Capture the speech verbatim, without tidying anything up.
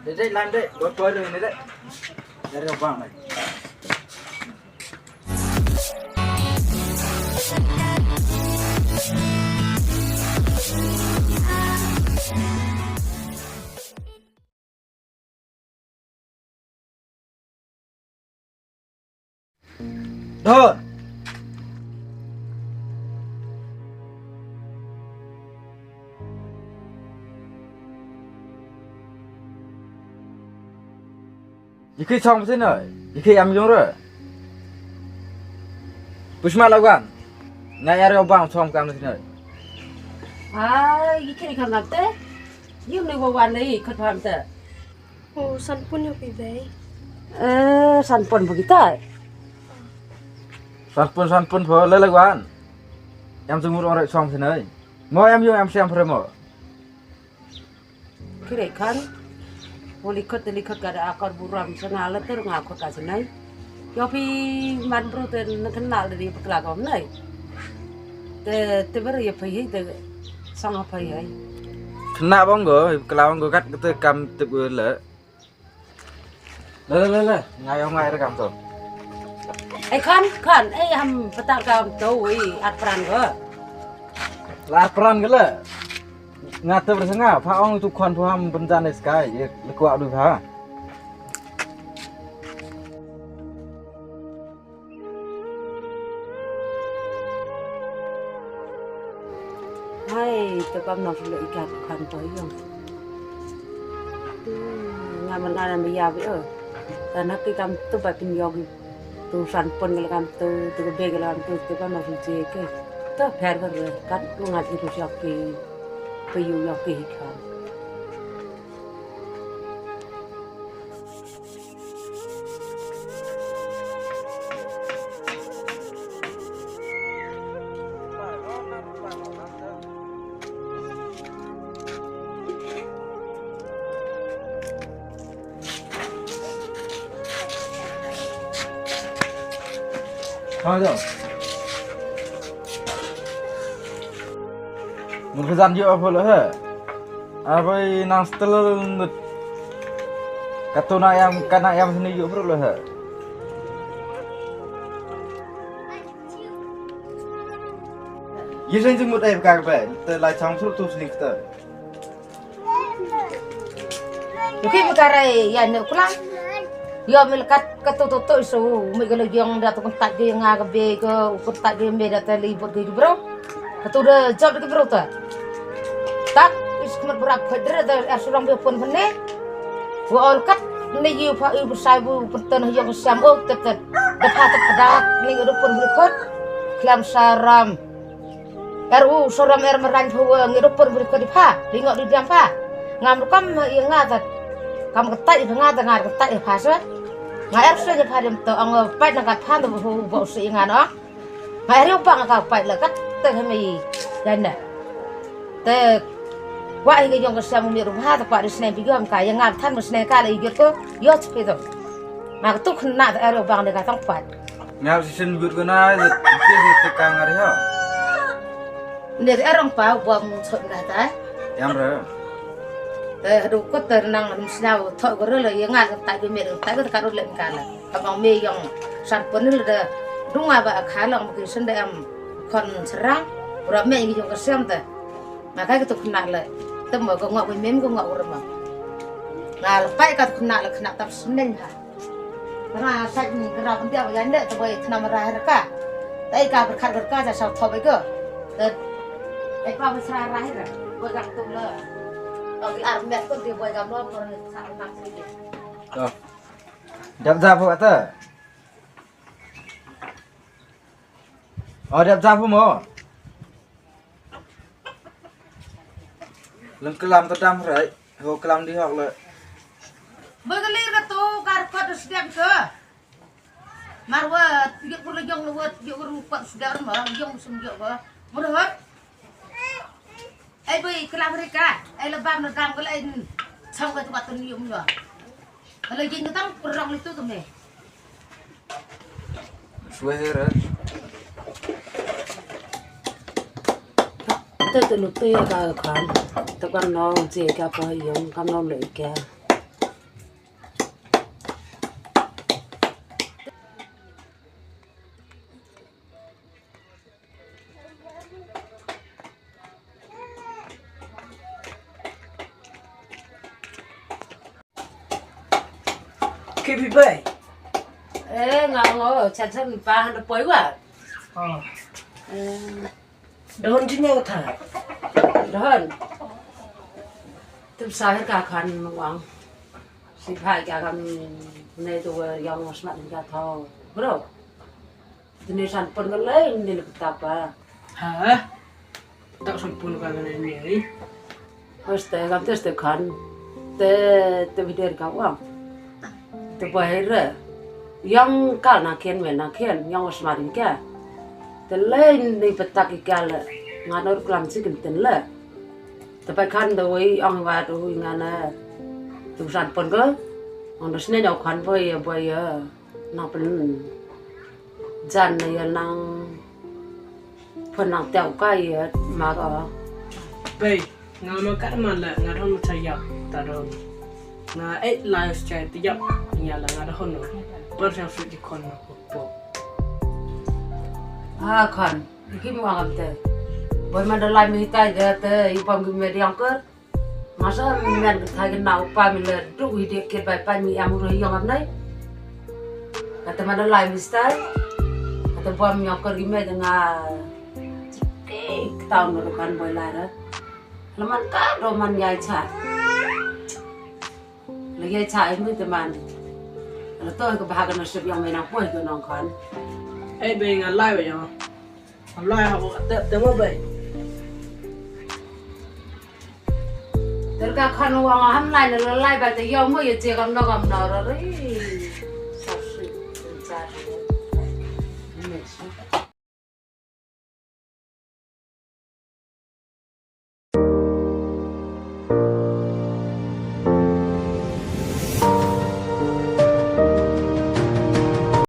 Dek, dek, lam dek, buat buat dulu ni dek. Dari abang dek. Don. Ïa ki chong phi sini, ïa ki am jong re. Push ma lawan. Nga ïa re bang chong kam sini. Ai, ïa ki ni kam te. Ïa ni wa wan ni khat pam te. Oh, san pun ïa phi bei. Eh, san pun begitu. San pun, san pun pho le lawan. Em jong re chong sini. Mo em jong em siam phi mo. Kire kan, mo likot te likot ka da akor buram sana la ter nga kot ka sanai. Yo phi man bro te na kenal dari pekla ko nai. Te te ber ya phi te sang apa ya. Kena bang go, pekla bang go kat kete kam tip go le. Le, le, le, le. Ngai, ngai rekam tu. Eh, kan, kan. Eh, ham petar kam tu, wei, at pran ke. La at pran ke le. Nga tu bersama, pa ong tu kon tu ham benjan es kai, ye, le kuak du ha. Hai, te kam nong sulu ikat kan to yong. Tu, nga man nga na ya bi, eh. Karena ki kam tu ba kin yogi. Tu san pun ke kam tu, tu ke be ke kam tu, tu kam nong sulu ke. Tu pher ke kan tu nga ki tu yogi. Tu yu yogi kan. Ha, jom. Mun khazan ïoh apa lah, ha? Apa nang setel nut? Katu na yang, kana yang sini ïoh apa lah, ha? Ye seng jengmut ai ka ba, te lai chang sur tu sini kita. Ki mut ka rai ïa ne u klam. Ïa mil kat ka tu tu tu isu, mih ka la ïong da tu kyntait ki nga ka be ka, u kyntait ki me da ta li bot ki bro. Ka tu da jop ki bro ta. Tak is kmat bra khoi dre da er surang be pon phane. Wa ol kat ne yu pha u bu sai bu pynten ïong ka siam ok tet tet. Da pha tet da ne yu pon bu khot. Klam saram. Er u soram er merain pha wa ngi rup pun bri ko di pha, di ngok di diang pha. Ngam rukam ïa nga ta. Kam kyntait ïa pha nga ta, nga kyntait ïa pha sa. Nga er sa ïa pha dem to, ong pait na kat pha nda bu hu ba u sa ïa nga no. Nga er ïa u pa nga ka pait la kat te ha mei ïa na. Te kwah ïa ka ïong ka siam u miet ruh pha, te kwah di sneng phi gom ka ïa nga than ba sneng ka la ïa giot ko ïa phi to. Nga ka tu khynnah te er ïa u bang de ka tang pait. Nga shisien gut ko na, te te ka nga ri ha. Ne te arong pa bom sot na ta. Yam re. Te hadu ko te nang rum sna tho ko re le ye nga tai be me tai ko ka ro le ka la. Ka bang me yong san pon le de. Dunga ba kha long ki sen de am kon serang. Ura me yong ka sem te. Nga kai ko tu khna le. Te mo ko ngok be mem ko ngok ura ma. Nga le pai ka tu khna le khna tap senen ha. Kena sait ni kena pendiam ïa ndek te boi kena merah reka. Tai ka berkat reka ja sau thop iko. Te ai pa mesra rah ira. Boi gam tu le. Tau ki ar met pun ti boi gam lo por sa nak sini. Dap ja bu kata. Oh, dap ja bu mo. Leng kelam te dam rai, ho kelam di hok le. Ba ka lir ka tu, ka record sdang ke. Mar wa, yuk ru jong le wa, yuk ru pat sdang ma, jong sum jok ba. Mur hot. Ai bai kelam rika, ai le bam le dam ke le ai. Chang ka tu ka tu ni um ya. Ka le jing ka tang perong le tu ke me. Suwera. Te te lu te ka kan. Te kan no je ka pa yong kan no le ka. Ki bi bai. Eh, nga ngo, chan chan pa han da poi wa. Oh. Eh, da hon jin ya ta. Da hon. Tum sa her ka khan wang. Si phai ka kam ne tu wa yang smat ka tho. Bro. Tene san pon ka lai ne le ta pa. Ha? Tak san pon ka lai ne. Hos te kam te te khan. Te te bider ka wang. Te bahir. Yang kal na kien me na kien yang os mari ka. Te lai ne petak ka le. Ngan or klam chicken ten le. Te pai khan da wei ang wa da wei ngana. Tu san pon ka. Ang da sne nyau khan boy ya boy ya. Nang pen jan na ya nang pen nang teu ka ya ma ka. Bai, nga ma kat ma la nga don ma cha yak ta don. Nga eh la cha ti yak nya la nga don. Per cha su ji kon na ko po. Ah, khan. Ki mo ngam te. Boy man da lai mi ta ja te i pam ki me diang ker. Masa men ka thai ka nau pa mi le du hi de ke bai pa mi am ru yong am nai. Kata mana lai mi stai. Kata bom nyok ker gi me nga. Ki tau no kan boy lai ra. Laman ka do man yai cha. Le yai cha mi te man. Le to ka ba ka na sep yong me na poi ka nong kan. Ei be nga lai ba yong. Lai ha ko te te mo bai. Ter ka khan wa nga ham lai na lai ba te yo mo ye che kam no kam no ro ri. Sa sweet and sad.